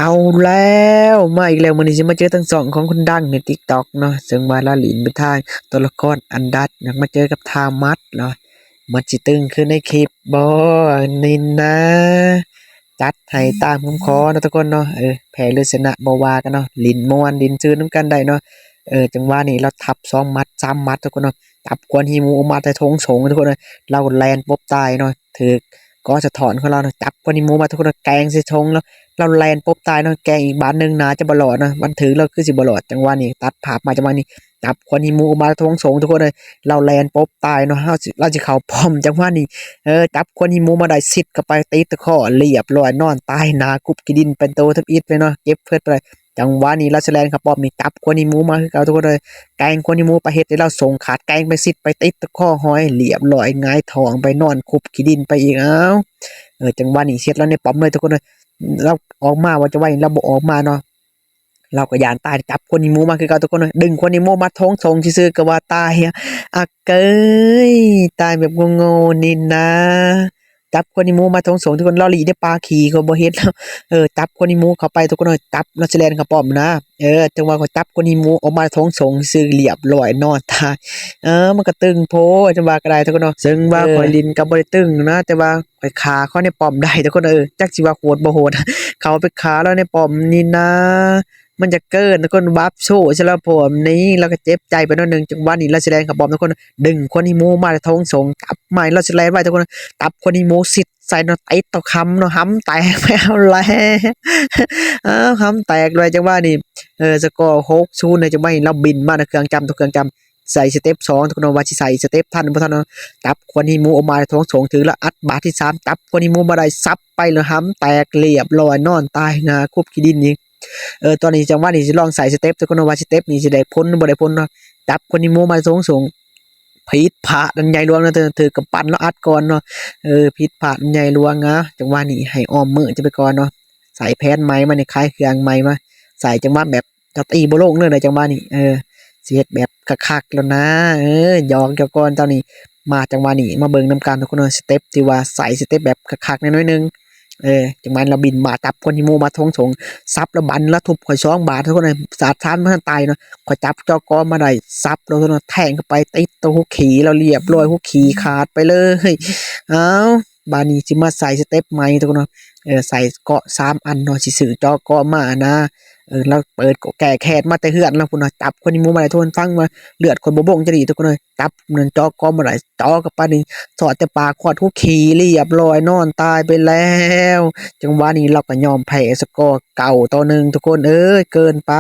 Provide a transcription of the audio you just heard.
ເອົາແລ້ວ ມາອີກແລ້ວ ມື້ນີ້ຊິມາເຈີທັງຊ່ອງຂອງຄົນດັງໃນຕິກຕັອກເນາະ ເຊິ່ງວ່າລາວຫຼິ້ນໄປທາງຕົວລະຄອນອັນດັດ ຢາກມາເຈີກັບທ່າໝັດເນາະ ມັນຊິຕຶງຄືໃນຄລິບບໍ່ນີ້ນາ. ຈັດໃຫ້ຕາມຄຳຂໍເນາະທຸກຄົນເນາະ ເອີ ແພ້ຫຼືຊະນະບໍ່ວ່າກັນເນາະ ຫຼິ້ນມ່ວນຫຼິ້ນຊື່ນນຳກັນໄດ້ເນາະ. ເອີ ຈັງຫວະນີ້ລາວທັບສອງໝັດສາມໝັດທຸກຄົນເນາະ ຈັບຄວັນຫິວອອກມາແຕ່ຖົງສົງທຸກຄົນເອີຍ ລາວແລ່ນປົບຕາຍເນາະ ຖືກກໍສະທ້ອນຂອງລາວເນາະ ຈັບຄວັນຫິວມາທຸກຄົນເນາະ ແກງໃສ່ຖົງແລ້ວ ລາວແລ່ນປົບຕາຍເນາະ ແກງອີກບາດໜຶ່ງໜ້າຈະບໍ່ລອດເນາະ ມັນຖືກແລ້ວຄືຊິບໍ່ລອດ. ຈັງຫວະນີ້ຕັດພາບມາ ຈັງຫວະນີ້ຈັບຄວັນຫິວອອກມາແຕ່ຖົງສົງທຸກຄົນເອີຍ ລາວແລ່ນປົບຕາຍເນາະ ເຮົາຊິ ລາວຊິເຂົ້າປ້ອມ. ຈັງຫວະນີ້ ເອີ ຈັບຄວັນຫິວມາໄດ້ ຊິດເຂົ້າໄປ ຕິດຕະຂໍ້ ລຽບລ້ອຍ ນອນຕາຍໜ້າຄຸບຂີ້ດິນເປັນໂຕທຳອິດເລີຍເນາະ ເຈັບເພິດໄປ. ຈັງຫວະນີ້ລາວຊິແລ່ນເຂົ້າປ້ອມນີ້ ຈັບຄວັນຫິວມາຄືເກົ່າທຸກຄົນເອີຍ ແກງຄວັນຫິວໄປ ເຮັດໃຫ້ລາວສົ່ງຂາດ ແກງໄປ ຊິດໄປ ຕິດຕະຄໍຫ້ອຍ ລຽບລ້ອຍ ຫງາຍທ້ອງໄປ ນອນຄຸບຂີ້ດິນໄປອີກ. ເອົາ ເອີ ຈັງຫວະນີ້ເຊັດລາວໃນປ້ອມເລີຍທຸກຄົນເອີຍ ລາວອອກມາວ່າ ຈັງຫວະນີ້ລາວບໍ່ອອກມາເນາະ ລາວກໍຢ້ານຕາຍ ຈັບຄວັນຫິວມາຄືເກົ່າທຸກຄົນເອີຍ ດຶງຄວັນຫິວມາຖົງສົງຊື່ໆ ກໍວ່າຕາຍ ອາເກີຍ ຕາຍແບບໂງ່ໆນີ້ນາ. ຈັບຄວັນຫິວມາຖົງສົງທຸກຄົນ ລາວຫຼີ້ໃນປ່າຂີ້ ຂ້ອຍບໍ່ເຫັນລາວ ເອີ ຈັບຄວັນຫິວເຂົ້າໄປທຸກຄົນເອີຍ ຈັບລາວຊິແລ່ນເຂົ້າປ້ອມນະ ເອີ ຈັງຫວະຂ້ອຍຈັບຄວັນຫິວອອກມາຖົງສົງຊື່ໆ ລຽບລ້ອຍ ນອນຕາຍ ເອີ ມັນກໍຕຶງໂພດ ຈັ່ງວ່າກໍໄດ້ທຸກຄົນເນາະ ເຊິ່ງວ່າ ເອີ ຂ້ອຍຫຼິ້ນກໍບໍ່ໄດ້ຕຶງນະ ແຕ່ວ່າຂ້ອຍຂ້າເຂົາໃນປ້ອມໄດ້ທຸກຄົນເອີຍ ຈັກຊິວ່າໂຫດບໍ່ໂຫດ ເຂົ້າໄປຂ້າລາວໃນປ້ອມນີ້ນາ. ມັນຈະເກີນທຸກຄົນ ວັບໂຊໃສ່ລາວພ້ອມນີ້ ລາວກໍເຈັບໃຈໄປໜ້ອຍໜຶ່ງ. ຈັງຫວະນີ້ລາວຊິແລ່ນເຂົ້າປ້ອມທຸກຄົນ ດຶງຄວັນຫິວມາແຕ່ຖົງສົງ ຈັບໃໝ່ ລາວຊິແລ່ນໄວທຸກຄົນ ຈັບຄວັນຫິວຊິດໃສ່ເນາະ ຕິດຕໍ່ຄຳເນາະ ຫຳແຕກໄປ ເອົາແລ້ວ ເອົາ ຫຳແຕກໄປ. ຈັງຫວະນີ້ ເອີ ສະກໍຫົກສູນເລີຍ ຈັງຫວະນີ້ລາວບິນມານະ ເຄື່ອງຈຳ ຕົວເຄື່ອງຈຳ ໃສ່ສະເຕັບສອງທຸກຄົນເນາະ ວ່າຊິໃສ່ສະເຕັບທັນບໍ່ທັນເນາະ ຈັບຄວັນຫິວອອກມາແຕ່ຖົງສົງ ຖືກລະອັດບາດທີສາມ ຈັບຄວັນຫິວມາໄດ້ ສັບໄປລະຫຳແຕກ ລຽບລ້ອຍ ນອນຕາຍໜ້າຄຸບຂີ້ດິນອີກ. ເອີ ຕອນນີ້ຈັງຫວະນີ້ຊິລອງໃສ່ສະເຕັບທຸກຄົນເນາະ ວ່າສະເຕັບນີ້ຊິໄດ້ຜົນຫຼືບໍ່ໄດ້ຜົນເນາະ ຈັບຄວັນຫິວມາແຕ່ຖົງສົງ ຜິດພາດອັນໃຫຍ່ຫຼວງເນາະ ຖືກກຳປັ່ນລາວອັດກ່ອນເນາະ ເອີ ຜິດພາດອັນໃຫຍ່ຫຼວງນະ. ຈັງຫວະນີ້ໃຫ້ອ້ອມມືຈະໄປກ່ອນເນາະ ໃສ່ແຜນໃໝ່ມານີ້ ຂາຍເຄື່ອງໃໝ່ມາ ໃສ່ຈັງຫວະແບບ ເຈົ້າຕີບໍ່ລົງເລີຍໃດ ຈັງຫວະນີ້ ເອີ ຊິເຮັດແບບຄັກໆແລ້ວນາ ເອີ ຢອກເຈົ້າກ່ອນເຈົ້ານີ້. ມາຈັງຫວະນີ້ມາເບິ່ງນຳກັນທຸກຄົນເອີຍ ສະເຕັບທີ່ວ່າໃສ່ສະເຕັບແບບຄັກໆແດ່ໜ້ອຍໜຶ່ງ ເອີ ຈັງຫວະລາວບິນມາ ຈັບຄວັນຫິວມາຖົງສົງ ສັບລະບັນລະທຸບຂ້ອຍສອງບາດທຸກຄົນເອີຍ ສາດສານບໍ່ທັນຕາຍເນາະ ຂ້ອຍຈັບຈໍ້ກໍມາໄດ້ ສັບລະທຸກຄົນເນາະ ແທງເຂົ້າໄປ ຕິດຕໍ່ຫົວຂີ້ລາວ ລຽບລ້ອຍ ຫົວຂີ້ຂາດໄປເລີຍ. ເອົາ ບາດນີ້ຊິມາໃສ່ສະເຕັບໃໝ່ທຸກຄົນເນາະ ເອີ ໃສ່ເກາະສາມອັນເນາະ ຊິຊື້ເຈາະເກາະມານະ ເອີ ລາວເປີດເກາະແກ້ແຄ້ນມາແຕ່ເຮືອນລາວພຸ້ນນະ ຈັບຄວັນຫິວມາໄດ້ ທຸກຄົນຟັງວ່າເລືອດຂ້ອຍບໍ່ບົງຈະດີທຸກຄົນເອີຍ ຈັບນັ້ນເຈາະເກາະມາໄດ້ ເຈາະເຂົ້າໄປນີ້ ສອດແຕ່ປາກຮອດຫົວຂີ້ ລຽບລ້ອຍ ນອນຕາຍໄປແລ້ວ. ຈັງຫວະນີ້ລາວກໍຍອມແພ້ ສະກໍເກົ້າຕໍ່ໜຶ່ງ ທຸກຄົນເອີຍ ເກີນໄປ.